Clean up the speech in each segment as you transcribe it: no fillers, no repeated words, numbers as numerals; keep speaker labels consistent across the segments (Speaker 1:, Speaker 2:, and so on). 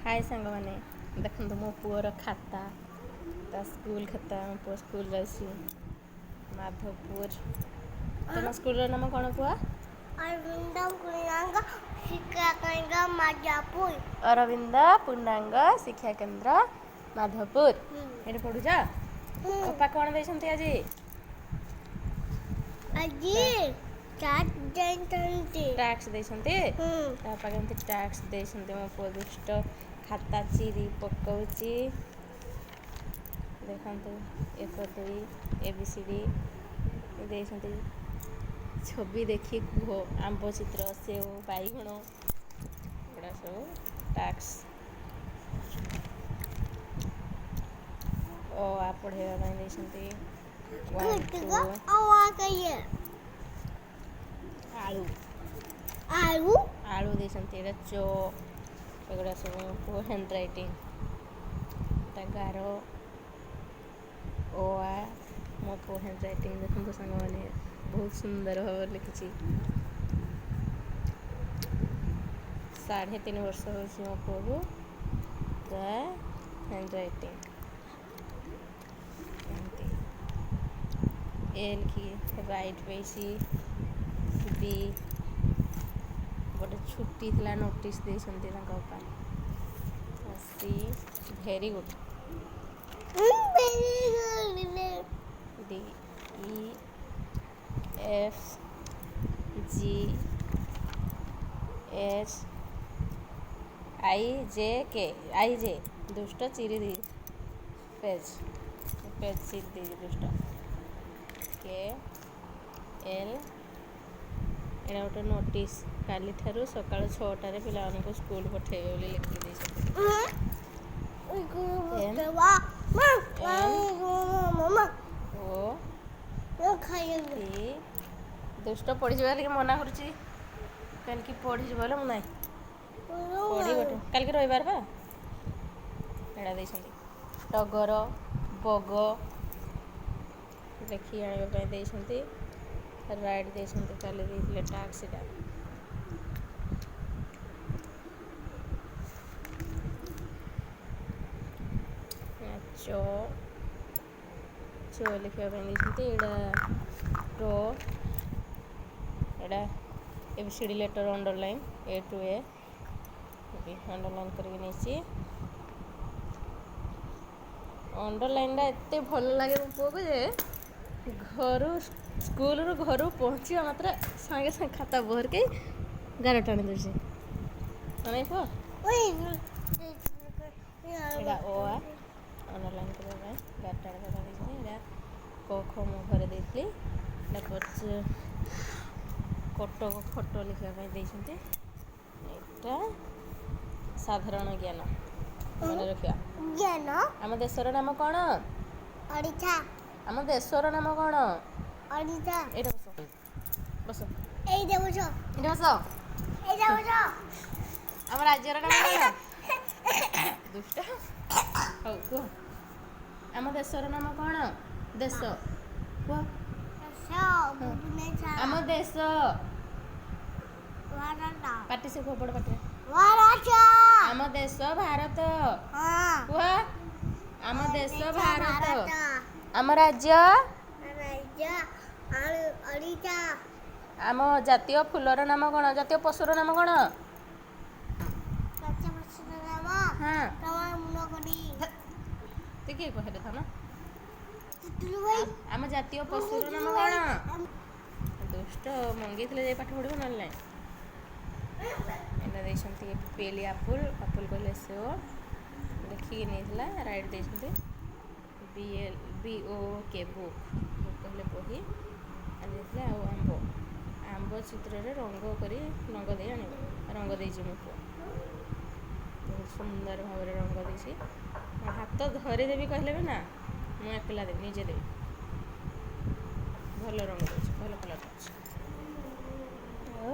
Speaker 1: ହାଏ ସାଙ୍ଗମାନେ, ଦେଖନ୍ତୁ ମୋ ପୁଅର ଖାତା, ତା ସ୍କୁଲ ଖାତା। ମୋ ପୁଅ ସ୍କୁଲ ଯାଉଛି ମାଧବପୁର। ତମ ସ୍କୁଲର ନାମ କ'ଣ ପୁଅ?
Speaker 2: ଅରବିନ୍ଦ ପୂର୍ଣ୍ଣାଙ୍ଗ ଶିକ୍ଷା କେନ୍ଦ୍ର ମାଧବପୁର।
Speaker 1: ଅରବିନ୍ଦ ପୂର୍ଣ୍ଣାଙ୍ଗ ଶିକ୍ଷା କେନ୍ଦ୍ର ମାଧବପୁର। ଏଠି ପଢୁଛ? ଅପା କ'ଣ ଦେଇଛନ୍ତି ଆଜି?
Speaker 2: ଆଜି ଚାଟ ଦେଇଛନ୍ତି।
Speaker 1: ଟାକ୍ସ ଦେଇଛନ୍ତି। ତା ବାପା କେମିତି ଟାକ୍ସ ଦେଇଛନ୍ତି। ମୋ ପୁଅ ଦୁଷ୍ଟ, ଖାତା ଚିରି ପକଉଛି। ଦେଖନ୍ତୁ, 1 2 ଏ ବି ସି ଡି ଦେଇଛନ୍ତି। ଛବି ଦେଖି କୁହ, ଆମ୍ବ ଚିତ୍ର, ସେଓ, ବାଇଗଣ, ଏଗୁଡ଼ା ସବୁ ଟାକ୍ସ। ଅ ଆ ପଢ଼େଇବା ପାଇଁ ଦେଇଛନ୍ତି। 1 2। ଆଳୁ।
Speaker 2: ଆଳୁ।
Speaker 1: ଆଳୁ ଦେଇଛନ୍ତି। ଏଇଟା ଚ, ଏଗୁଡ଼ା ସବୁ ପୁଅ ହ୍ୟାଣ୍ଡ ରାଇଟିଂ। ଏଟା ଗାର, ଅ ଆ। ମୋ ପୁଅ ହ୍ୟାଣ୍ଡ ରାଇଟିଂ ଦେଖନ୍ତୁ ସାଙ୍ଗମାନେ, ବହୁତ ସୁନ୍ଦର ଭାବରେ ଲେଖିଛି। 3.5 ବର୍ଷ ହେଉଛି ମୋ ପୁଅକୁ। ତା ହ୍ୟାଣ୍ଡ ରାଇଟିଂ ଏମିତି। ଏ ଲେଖିକି ରାଇଟ୍ ପାଇଛି। ବି। ଗୋଟେ ଛୁଟି ଥିଲା, ନୋଟିସ୍ ଦେଇଛନ୍ତି ତାଙ୍କ ବାପା। C, very good. D, E, F, G, H, I, J, K, I, J. ଦୁଷ୍ଟ ଚିରି ଦେଇ ପେଜ୍, ପେଜ୍ ଚିରି ଦେଇଛି ଦୁଷ୍ଟ। କେ, ଏଲ୍। ଏଇଟା ଗୋଟେ ନୋଟିସ୍, କାଲିଠାରୁ ସକାଳ 6ଟାରେ ପିଲାମାନଙ୍କୁ ସ୍କୁଲ ପଠେଇବେ ବୋଲି ଲେଖିକି ଦେଇଛନ୍ତି। ଏମ୍, ଏନ୍, ଓ, ପି। ଦୁଷ୍ଟ ପଡ଼ିଯିବ ଟିକେ ମନା କରୁଛି। କାଲିକି ପଢ଼ିଯିବ ହେଲେ ମୁଁ ନାହିଁ ପଢ଼ିବ। କାଲିକି ରବିବାର ବା। ଏଇଟା ଦେଇଛନ୍ତି ଟଗର, ବଗ ଲେଖି ଆଣିବା ପାଇଁ ଦେଇଛନ୍ତି। ରାଇଟ୍ ଦେଇଛନ୍ତି। କାଲି ଦେଇଥିଲେ ଟାକ୍ସ ଏଇଟା। ଚ, ଚ ଲେଖିବା ପାଇଁ ଦେଇଛନ୍ତି। ଏଇଟା ଟ। ଏଇଟା A B C D letter underline, A to A B underline କରିକି ନେଇଛି। ଅଣ୍ଡରଲାଇନ୍ଟା ଏତେ ଭଲ ଲାଗେ ମୋ ପୁଅକୁ ଯେ ଘରୁ, ସ୍କୁଲରୁ ଘରୁ ପହଞ୍ଚିବା ମାତ୍ରେ ସାଙ୍ଗେ ସାଙ୍ଗେ ଖାତା ବାହାରକି ଗାର ଟାଣି ଦେଉଛି। ନାଇଁ ପୁଅ? ଏଇଟା ଅ ଆ ଅଣ୍ଡରଲାଇନ୍ କରିବା ପାଇଁ ଗାର ଟାଣିବା ପାଇଁ ଦେଇଛନ୍ତି। ଏଇଟା କ ଖ ମୁଁ ଘରେ ଦେଇଥିଲି। ଏଇଟା କଟକ ଫଟୋ ଲେଖିବା ପାଇଁ ଦେଇଛନ୍ତି। ଏଇଟା ସାଧାରଣ ଜ୍ଞାନ ମନେ ରଖିବା।
Speaker 2: ଜ୍ଞାନ।
Speaker 1: ଆମ ଦେଶର ନାମ କ'ଣ?
Speaker 2: ଓଡ଼ିଶା।
Speaker 1: ଆମ ଦେଶର ନାମ କ'ଣ?
Speaker 2: ଓଡ଼ିଶା।
Speaker 1: ଏଇଟା ବସ, ବସ।
Speaker 2: ଏଇଟା ବସ।
Speaker 1: ଏଇଟା ବସ।
Speaker 2: ଏଇଟା ବସ।
Speaker 1: ଆମ ରାଜ୍ୟର ନାମ କ'ଣ? ଦୁଷ୍ଟ। ହଉ କୁହ, ଆମ ଦେଶର ନାମ କ'ଣ? ଦେଶ କୁହ।
Speaker 2: ଭୁବନେଶ୍ୱର।
Speaker 1: ଆମ ଦେଶ।
Speaker 2: ଭାରତ।
Speaker 1: ପାଟି ସେ କୁହ, ବଡ଼ ପାଟିରେ।
Speaker 2: ଭାରତ।
Speaker 1: ଆମ ଦେଶ ଭାରତ।
Speaker 2: ହଁ।
Speaker 1: କୁହ, ଆମ ଦେଶ ଭାରତ।
Speaker 2: ଭାରତ।
Speaker 1: ଆମ ରାଜ୍ୟ?
Speaker 2: ରାଜ୍ୟ ଓଡ଼ିଶା।
Speaker 1: ଆମ ଜାତୀୟ ଫୁଲର ନାମ କ'ଣ? ଜାତୀୟ ପଶୁର ନାମ କ'ଣ? ହଁ। ତୁ କିଏ କହିଲେ ଧନ? ଆମ ଜାତୀୟ ପଶୁର ନାମ କ'ଣ? ଦୁଷ୍ଟ, ମଙ୍ଗେଇଥିଲେ ଯାଇ ପାଠ ପଢ଼ିବ, ନହେଲେ ନାହିଁ। ଏଇଟା ଦେଇଛନ୍ତି ପେଲି ଆପୁଲ, ଆପୁଲ କହିଲେ ସେଓ, ଲେଖିକି ନେଇଥିଲା। ରାଇଟ୍ ଦେଇଛନ୍ତି। B L B O K book, book କହିଲେ ବହି ଆଣିଦେଇଥିଲେ। ଆଉ ଆମ୍ବ, ଆମ୍ବ ଚିତ୍ରରେ ରଙ୍ଗ କରି, ରଙ୍ଗ ଦେଇ ଆଣିବ। ରଙ୍ଗ ଦେଇଛି ମୋ ପୁଅ, ବହୁତ ସୁନ୍ଦର ଭାବରେ ରଙ୍ଗ ଦେଇଛି। ହାତ ଧରିଦେବି କହିଲେ ବି ନା, ମୁଁ ଏକଲା ଦେବି, ନିଜେ ଦେବି। ଭଲ ରଙ୍ଗ ଦେଉଛି, ଭଲ କଲର୍ ଦେଉଛି। ଆଉ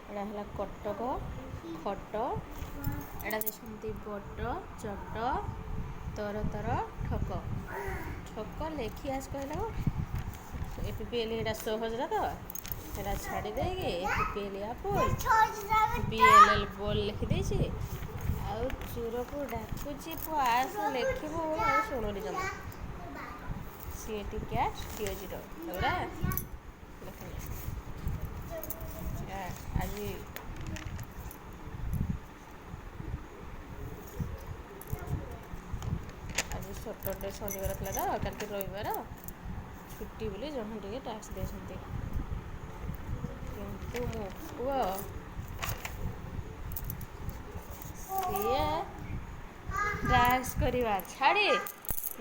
Speaker 1: ଏଇଟା ହେଲା କଟକ ଖଟ। ଏଇଟା ଦେଇଛନ୍ତି ବଟ, ଚଟ, ତର ତର, ଠକ। ଠକ ଲେଖି ଆସ କହିଲା। ଏ ପି ପି ଏଲ୍ ଏଇଟା ସହଜଟା ତ, ଏଇଟା ଛାଡ଼ି ଦେଇକି A P P L apple, B L L ball ଲେଖିଦେଇଛି। ଆଉ ଆଉ ଚୁରକୁ ଡାକୁଛି, ପୁଅ ଆସ ଲେଖିବୁ, ଆଉ ଶୁଣୁନି ଜମା। C A T cat, D O G dog, ଏଗୁଡ଼ା ଲେଖିନି ଆଜି। ଆଜି ସଟରଡେ, ଶନିବାର ଥିଲା ତ, କାଲିକି ରବିବାର ଛୁଟି ବୋଲି ଜଣ ଟିକେ ଟାସ୍କ ଦେଇଛନ୍ତି। କିନ୍ତୁ ମୋ ପୁଅ ସିଏ ଟାସ୍କ କରିବା ଛାଡ଼ି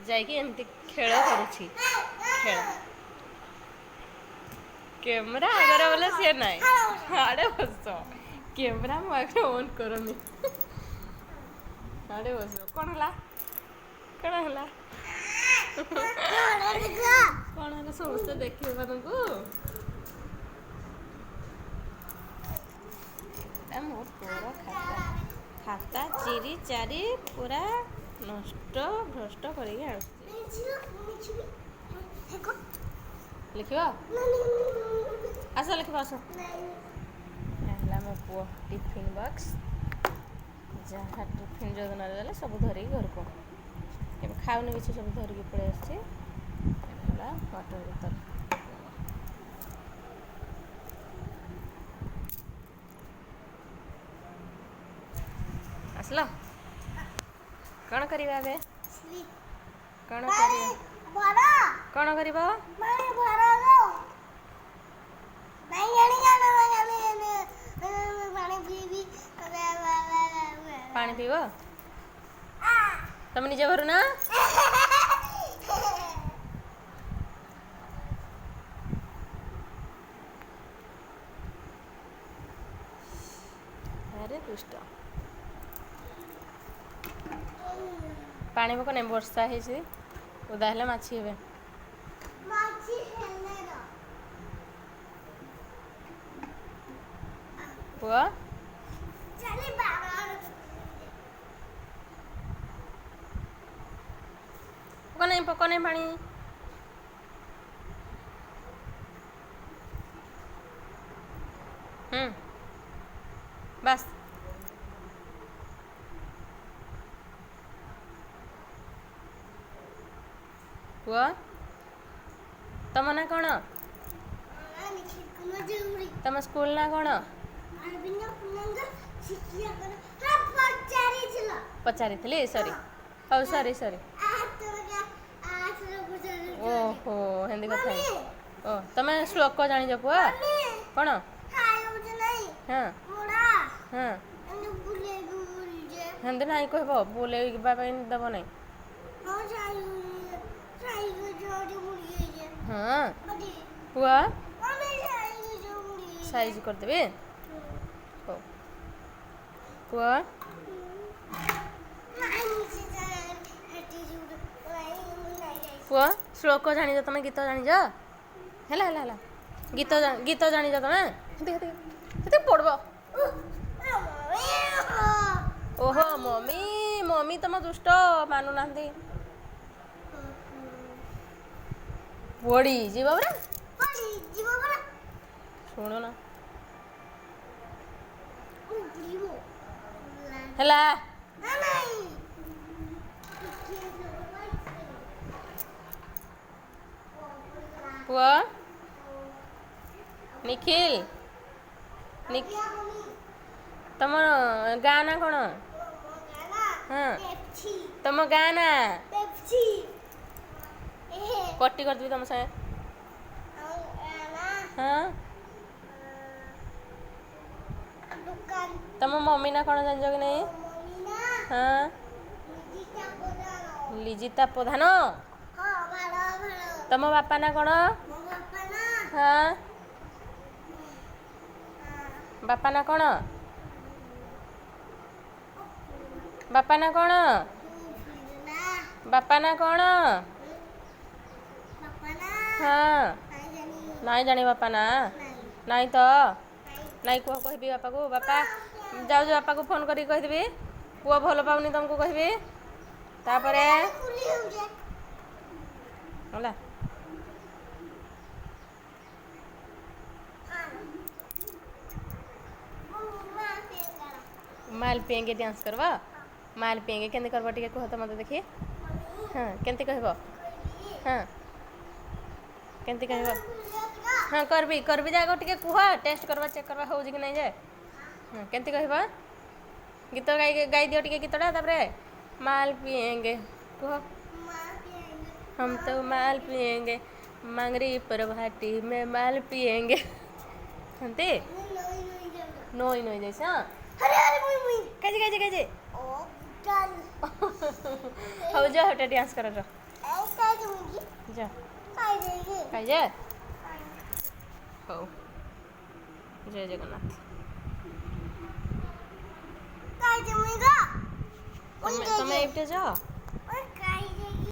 Speaker 1: ଯାଇକି ଏମିତି ଖେଳ କରୁଛି। ଖେଳ କ୍ୟାମେରା ଆଗରେ ବୋଲେ ସିଏ ନାହିଁ। ଆଡ଼େ ବସ, କ୍ୟାମେରା ମୋ ଆଗରେ ଅନ୍ କରନି। ଆଡ଼େ ବସ। କ'ଣ ହେଲା? କ'ଣ ହେଲା? କ'ଣ ହେଲା? ସମସ୍ତେ ଦେଖିବେ ତମକୁ। ଏଇଟା ମୋ ପୁଅର ଖାତା। ଖାତା ଚିରି ଚାରି ପୁରା ନଷ୍ଟ ଭ୍ରଷ୍ଟ କରିକି ଆଣୁଛି। ଲେଖିବ? ଆସ, ଲେଖିବ ଆସ। ହେଲା ମୋ ପୁଅ ଟିଫିନ୍ ବକ୍ସ। ଯାହା ଟିଫିନ୍ ଯୋଜନା ଦେଲେ ସବୁ ଧରିକି ଘରକୁ, ଏବେ ଖାଉନି କିଛି, ସବୁ ଧରିକି ପଳେଇ ଆସୁଛି। ଏବେ ହେଲା ୱାଟର ବୋତଲ। ଆସିଲ, କ'ଣ କରିବା ଏବେ? କ'ଣ କରିବା? କ'ଣ କରିବ? ପାଣି ପିଇବ? ତମେ ନିଜେ ଭରୁ ନା? ଆରେ ଦୁଷ୍ଟ, ପାଣି ପକ ନାହିଁ, ବର୍ଷା ହେଇଛି, ଓଦା ହେଲେ ମାଛି ହେବେ। ପୁଅ, ପକ ନାହିଁ, ପକ ନାହିଁ ପାଣି। ହୁଁ, ବାସ୍। ପୁଅ, ତମ ନାଁ କ'ଣ? ତମ ସ୍କୁଲ ନାଁ କ'ଣ? ପଚାରିଥିଲି, ସରି। ହଉ, ସରି ସରି। ଓହୋ, ହେନ୍ତି କଥା। ଓ, ତମେ ଶ୍ଲୋକ ଜାଣିଛ ପୁଅ? କ'ଣ? ହଁ ହଁ, ହେନ୍ତି ନାହିଁ କହିବ, ବୁଲେଇବା ପାଇଁ ଦେବ ନାହିଁ। ହଁ ପୁଅ, ସାଇଜ୍ କରିଦେବି। ହଉ ପୁଅ। ପୁଅ, ଶ୍ଲୋକ ଜାଣିଛ ତମେ? ଗୀତ ଜାଣିଛ? ହେଲା ହେଲା ହେଲା। ଗୀତ ଗୀତ ଜାଣିଛ ତମେ? ସେତିକି ସେତିକି ପଡ଼ିବ। ଓହୋ, ମମି ମମି, ତମ ଦୁଷ୍ଟ ମାନୁନାହାନ୍ତି। ପଡ଼ିଯିବ ପରା, ଶୁଣୁନ। ହେଲା ପୁଅ। ନିଖିଲ, ତମ ଗାଁ ନା କ'ଣ? ହଁ, ତମ ଗାଁ ନା? କଟି କରିଦେବି ତମ ସାଙ୍ଗେ। ହଁ, ତମ ମମି ନା କ'ଣ ଜାଣିଛ କି ନାଇଁ? ହଁ, ଲିଜିତା ପ୍ରଧାନ। ତମ ବାପା ନା କ'ଣ? ହଁ, ବାପା ନା କ'ଣ? ବାପା ନା କ'ଣ? ବାପା ନା କ'ଣ? ହଁ, ନାଇଁ ଜାଣି ବାପା ନା? ନାଇଁ ତ ନାଇଁ। କୁହ, କହିବି ବାପାକୁ। ବାପା ଯାଉଛି, ବାପାକୁ ଫୋନ୍ କରିକି କହିଦେବି, ପୁଅ ଭଲ ପାଉନି ତମକୁ କହିବି। ତାପରେ ହେଲା। माल पियेंगे, डांस करवा। ମାଲ ପିଏଙ୍ଗେ କେମିତି କରବ ଟିକେ କୁହ ତ ମୋତେ ଦେଖି। ହଁ, କେମିତି କହିବ? ହଁ, କେମିତି କହିବ? ହଁ, କରବି କରବି ଯେ, ଆଗ ଟିକେ କୁହ। ଟେଷ୍ଟ କରବା, ଚେକ୍ କରବା ହେଉଛି କି ନାଇଁ ଯେ। ହଁ, କେମିତି କହିବ? ଗୀତ ଗାଇ ଗାଇ ଦିଅ ଟିକେ ଗୀତଟା। ତାପରେ ମାଲ ପିଏଙ୍ଗେ କୁହ। हम तो माल पिएंगे, मांगरी पर भाटी में माल पिएंगे। ହେନ୍ତି ନଇ ନଇ ଯାଇଛ। କାଜି କାଜି କାଜି। ହଉ ଯା, ହେଟା ଡ୍ୟାନ୍ସ କର, ଯା ଯା, ଖାଇଯା। ହଉ, ଜୟ ଜଗନ୍ନାଥ। ତମେ ତମେ ଏଇଠି ଯାଅ।